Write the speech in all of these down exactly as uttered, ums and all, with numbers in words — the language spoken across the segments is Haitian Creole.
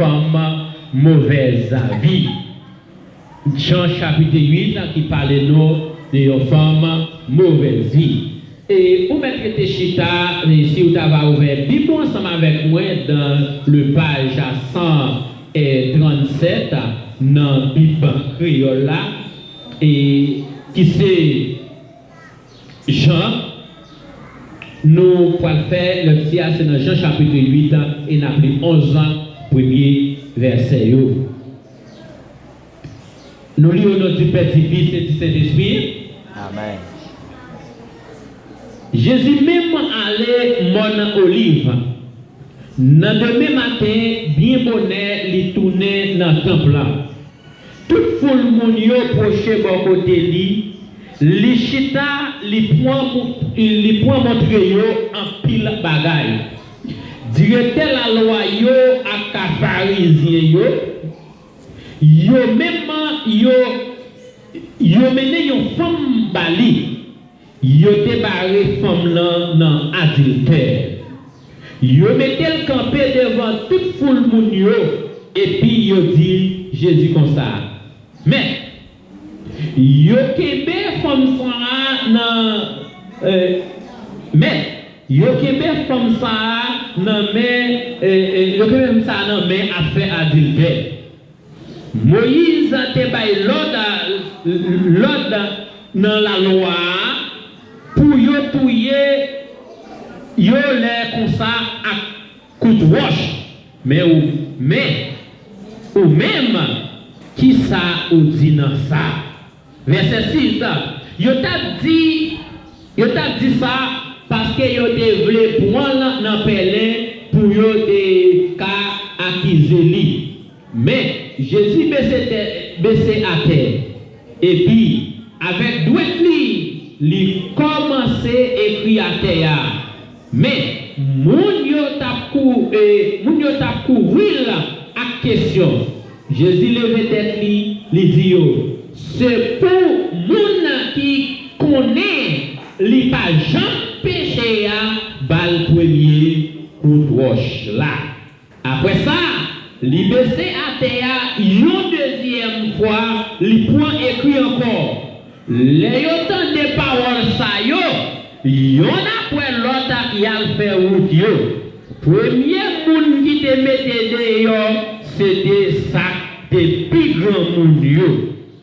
fanm movèz vi. Jan chapit uit ki pale nou de yon fanm movèz vi. E ou mèt rete chita, e si ou ta va ouvè Bib ou ansanm avèk mwen dan le paj san trannsèt nan Bib kreyòl la, e ki se Jan, nou pral fè lèkti a, se nan Jan chapit uit e n ap li onz premye vèsè yo. Nou li o non di Pè, di Fis e di Sentespri. Amèn. Jezi menm ale Mòn Oliv. Nan demen maten, byen bonè, li tounen nan tanp lan. Tout foul moun yo pwoche bò kote li, li chita, li pran, li pran montre yo anpil bagay. Direktè lalwa yo ak Farizyen yo, yo menm, yo, yo mennen yon fanm ba li. Yo te bare fanm lan nan adiltè. Yo mete l kanpe devan tout foul moun yo, epi yo di Jezi konsa, Mèt, yo kenbe fanm sa a nan, eh, Mèt, yo kenbe fanm sa a nan men, eh, eh, yo kenbe fanm sa a nan men ap fè adiltè. Moyiz te bay lòd, lòd nan lalwa a pou yo touye yo lè konsa ak kout wòch. Men ou, men ou menm, kisa ou di nan sa? Vèsè sis, yo t ap di, yo t ap di sa paske yo te vle pran l nan pèlen pou yo te ka akize li. Men, Jezi bese tè, bese atè, epi, avèk dwèt li, li kòmanse ekri atè a. Men, moun yo t ap kou-, e, moun yo t ap kouvri l ak kesyon. Jezi leve tèt li, li di yo, Se pou moun ki konnen li pa janm peche a ba l premye kout wòch la. Apre sa, li bese atè a yon dezyèm fwa, li pran ekri ankò. Lè yo tande pawòl sa yo, yonn apre lòt, y al fè wout yo. Premye moun ki te mete deyò, se te sa k te pi granmoun yo.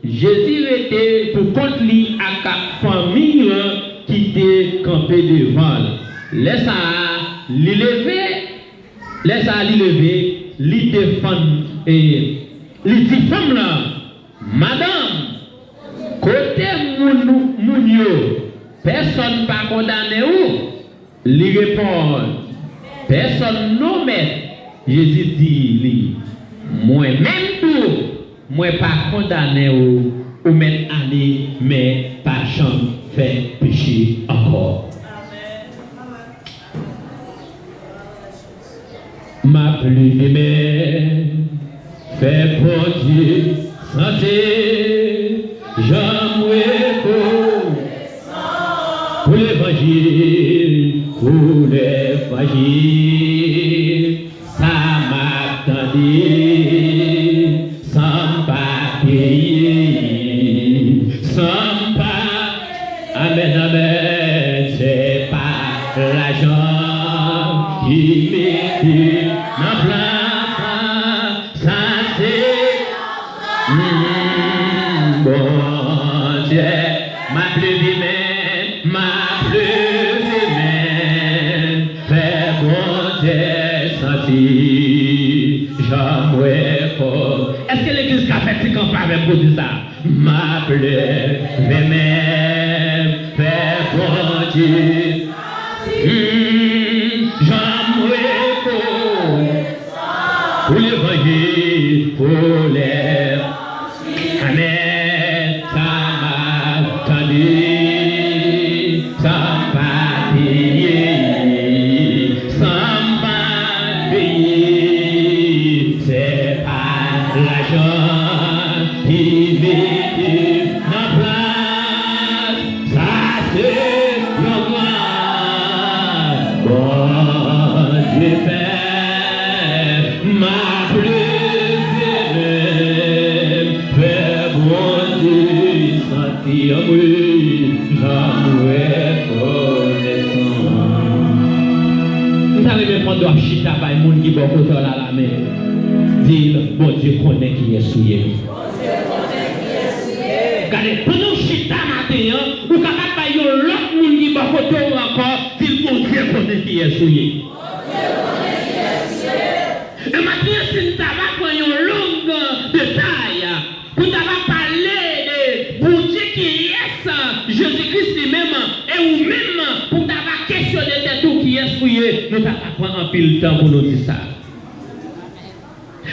Jezi rete pou kont li ak fanmi an ki te kanpe devan l. Lè sa a, li leve, lè sa a, li leve, li defann, e li di fanm lan, Madanm, kote moun, moun yo? Pèsonn pa kondane ou? Li reponn, Pèsonn non, Mèt. Jezi di li, Mwen menm tou, mwen pa kondane ou, ou mèt ale, men pa janm fè peche ankò. M ap leve men fè Bondye santi jan m rekonesan pou levanjil, pou levanjil. Sa m ap tande, san m pa peye, san m pa, amèn, amèn, se pa lajan ki mete nan plas sa, sa se, mm, Bondye. M ap leve men, m ap leve men, fè Bondye santi jan m rekonesan. Èske legliz ka fè ti kanpe avè m pou di sa? M ap leve men, fè Bondye, mm, jan m rekonesan pou levanjil, pou lè Amèn. Sa m ap tande, sa m pa peye, sa m pa peye, se pa lajan ki mete nan plas. Sa se yon gras. Anmwe, anmwe, konesan. M ta renmen pandan w ap chita bay moun ki bò kote w la lamen. Di l, Bondye konnen kiyès ou ye. Gade, pandan w chita maten an, ou kapab bay yon lòt moun ki bò kote w ankò, di l, Bondye konnen kiyès ou ye. E maten an, si n ta va pran yon long detay, pou n ta va pale de Bondye kiyès Jezi Kris li menm, e ou menm pou w ta va kesyone tèt ou kiyès ou ye, nou ta ka pran anpil tan pou nou di sa.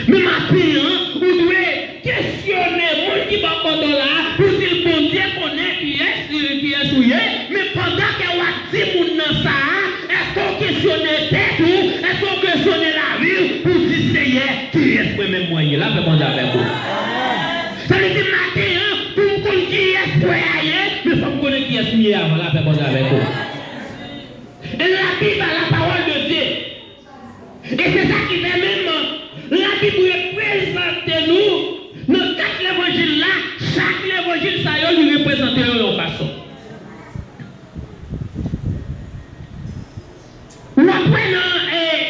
Men maten an, ou dwe kesyone moun ki bò kote w la, pou di l Bondye konnen kiyès, kiyès ou ye, men pandan ke w ap di moun nan sa a, èske w kesyone tèt ou, èske w kesyone lavi w, pou w di, Seyè, kiyès mwen menm mwen ye? Lapè Bondye avèk ou. Sa vle di maten an, pou m konn kiyès frè a ye, men fò m konnen kiyès m ye avan. Lapè Bondye avèk ou. E Labib, la parole de Dieu. E se sa ki fè menm Labib reprezante nou nan kat levanjil la, chak levanjil sa yo li reprezante yo yon fason. W ap wè nan eh,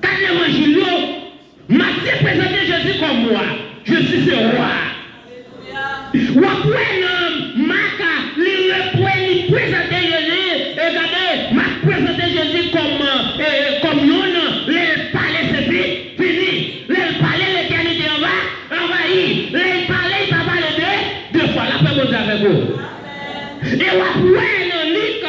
kat levanjil yo, Matye prezante Jezi kòm wa. Jezi se wa. W ap wè nan Mak, li repre, li prezante Jezi, e gade, Mak prezante Jezi kòm, e, kòm yonn, lè l pale se fi, fini. Lè l pale, letènite anva, anvayi. Lè l pale, li pa pale de, de fwa. Lapè Bondye avèk ou. E w ap wè nan Lik,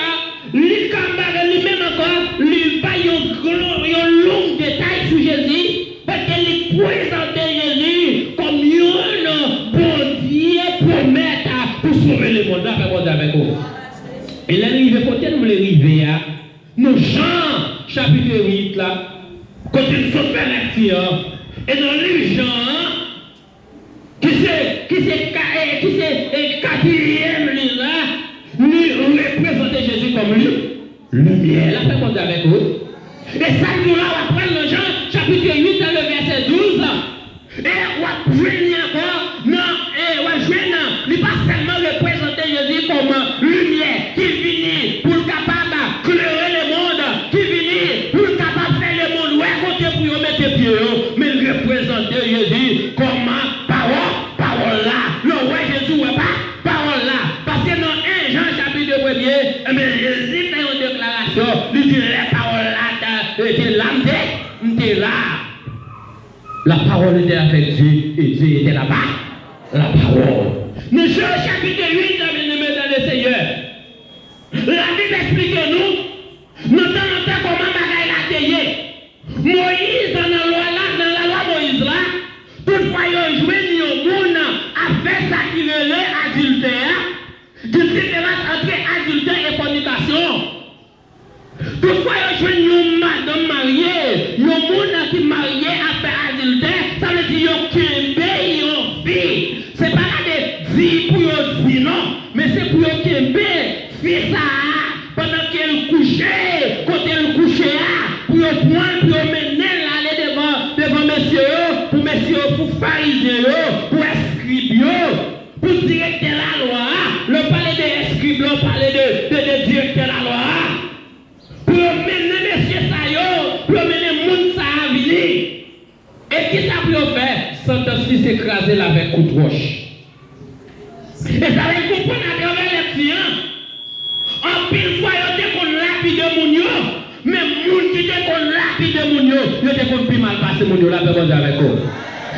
Lik anba li menm ankò, li bay yon gwo, yon long detay sou Jezi, paske li prezante Jezi kòm yonn Bondye pwomèt pou sove lemonn. Lapè Bondye avèk ou. E lè n rive kote n vle rive a, nan Jan chapit uit la, kote n sot fè lekti an, e nan liv Jan an, ki se, ki se ka-, eh, ki se, eh, katriyèm liv la, li reprezante Jezi kòm li, limyè. Lapè Bondye avèk ou. E sa l di w la, w ap pran nan Jan, chapit uit, nan le vèsè douz, e w ap jwenn li ankò nan, e w ap jwenn, li pa sèlman reprezante Jezi kòm limyè ki vini pou l kapab klere lemonn, ki vini pou l kapab fè lemonn wè kote pou yo mete pye yo, men l reprezante Jezi kòm pawòl, pawòl la. Lè w wè Jezi, w wè pa, pawòl la. Paske nan en Jan chapit de premye, enben, Jezi fè yon deklarasyon, li di, lè pawòl la ta, te la, m te, m te la. La parole était avec Dieu, et Dieu était là-bas, la parole. Nan Jan chapit uit, byeneme dan le Senyè, Labib esplike nou, nan tan lontan, kòman bagay la te ye. Moyiz, nan lwa la, nan lalwa Moyiz la, toutfwa yo jwenn yon moun ap fè sa ki rele adiltè a, gen diferans ant adiltè e fònikasyon. Toutfwa yo jwenn yon madanm marye, yon moun ki marye ap fè adiltè, sa vle di yo kenbe yon fi. Se pa gade di pou yo di non, men se pou yo kenbe fi sa a, pandan ke l kouche, kote l kouche a, pou yo pran l, pou yo mennen l ale devan, devan mesye yo, pou mesye yo, pou farizyen yo, pou eskrib yo, pou direktè lalwa a. Lè w pale de eskrib la, w pale de, de, de direktè lalwa a. Pou yo mennen mesye sa yo, pou yo mennen moun sa a vini. E kisa pou yo fè? Santans li se kraze l avèk kout wòch. E sa w konprann atravè lekti an. Anpil fwa yo te konn lapide moun yo, men moun ki te konn lapide moun yo, yo te konn pi mal pase moun yo. Lapè Bondye avèk ou.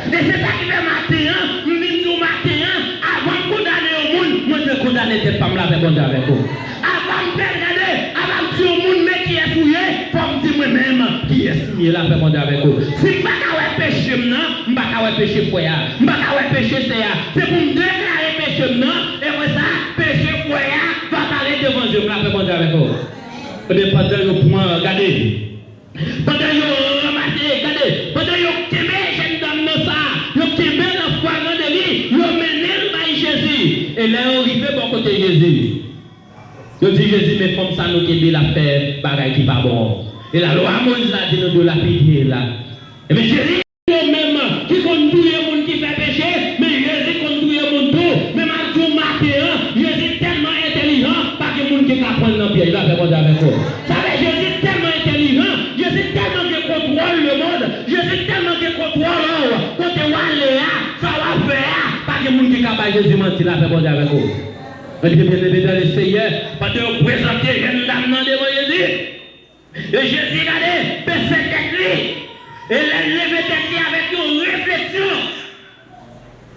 E se sa ki fè maten an, m vin di w maten an, avan m kondane yon moun, mwen dwe kondane tèt pa m. Lapè Bondye avèk ou. Avan m pè gade, avan m di yon moun, men kiyès ou ye, fò m di mwen menm kiyès m ye. Lapè Bondye avèk ou. Si m pa ka wè peche m nan, m pa ka wè peche frè a, m pa ka wè peche sè a. Se pou m deklare peche m nan, e apre sa, peche frè a va parèt devan zye m. Lapè Bondye avèk ou. Ebyen, pandan yo pran, gade, pandan yo ranmase, gade, pandan yo kenbe jèn dam nan sa, yo kenbe l an flagran deli, yo mennen l bay Jezi. E lè yo rive bò kote Jezi, yo di Jezi, men fanm sa nou kenbe l ap fè bagay ki pa bon. E lalwa Moyiz la di nou dwe lapide l. Ebyen, Jezi, yo menm ki konn touye moun ki fè peche, men Jezi konn touye moun tou. Men m ap di w maten an, Jezi tèlman entèlijan, pa gen moun ki ka pran l nan pyèj la, fè Bondye avèk ou. Sa vle Jezi tèlman entèlijan, Jezi tèlman gen kontwòl lemonn, Jezi tèlman gen kontwòl ou, kote w ale a, sa w ap fè a, pa gen moun ki ka bay Jezi manti la, fè Bondye avèk ou. Ebyen, byeneme dan le Seyè, pandan yo prezante jèn dam nan devan Jezi, e Jezi gade, bese tèt li. E lè l leve tèt li avèk yon refleksyon,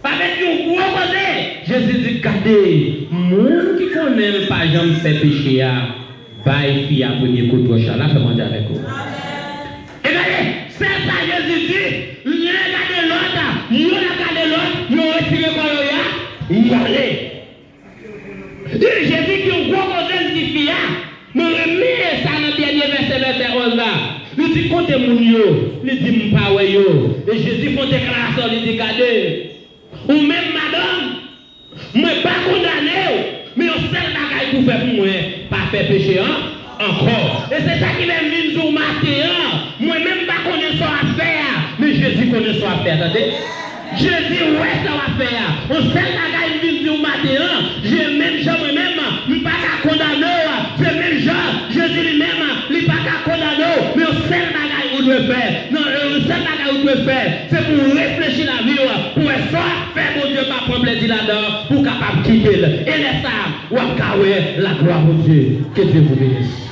avèk yon gwo koze, Jezi di, gade, moun ki konnen l pa janm fè peche a, bay fi a premye kout wòch la. L ap fè Bondye avèk ou. E gade, sèl sa Jezi di, youn ap gade lòt, youn ap gade lòt, yo retire kò yo, y a, y ale. Jezi di yon gwo koze, l di fi a, mwen renmen sa nan dènye vèsè, vèsè onz la. Li di, kote moun yo? Li di, m pa wè yo. E Jezi fè yon deklarasyon, li di, gade, ou menm madanm, mwen pa kondane w, men yon sèl bagay pou w fè pou mwen, pa fè peche an ankò. E se sa ki fè m vin di w maten an, mwen menm m pa konnen sa w ap fè a, men Jezi konnen sa w ap fè a, tande. Jezi wè sa w ap fè a. Yon sèl bagay m vin di w maten an, je menm jan mwen menm, m pa ka kondane w, se menm jan Jezi li menm, li pa ka kondane w, men yon sèl bagay ou dwe fè, nan yon sèl bagay ou dwe fè, se pou w reflechi lavi w, pou w wè sa w ap fè Bondye pa pran plezi ladan, pou w kapab kite l. E lè sa a, w ap ka wè laglwa Bondye. Que Dieu vous bénisse.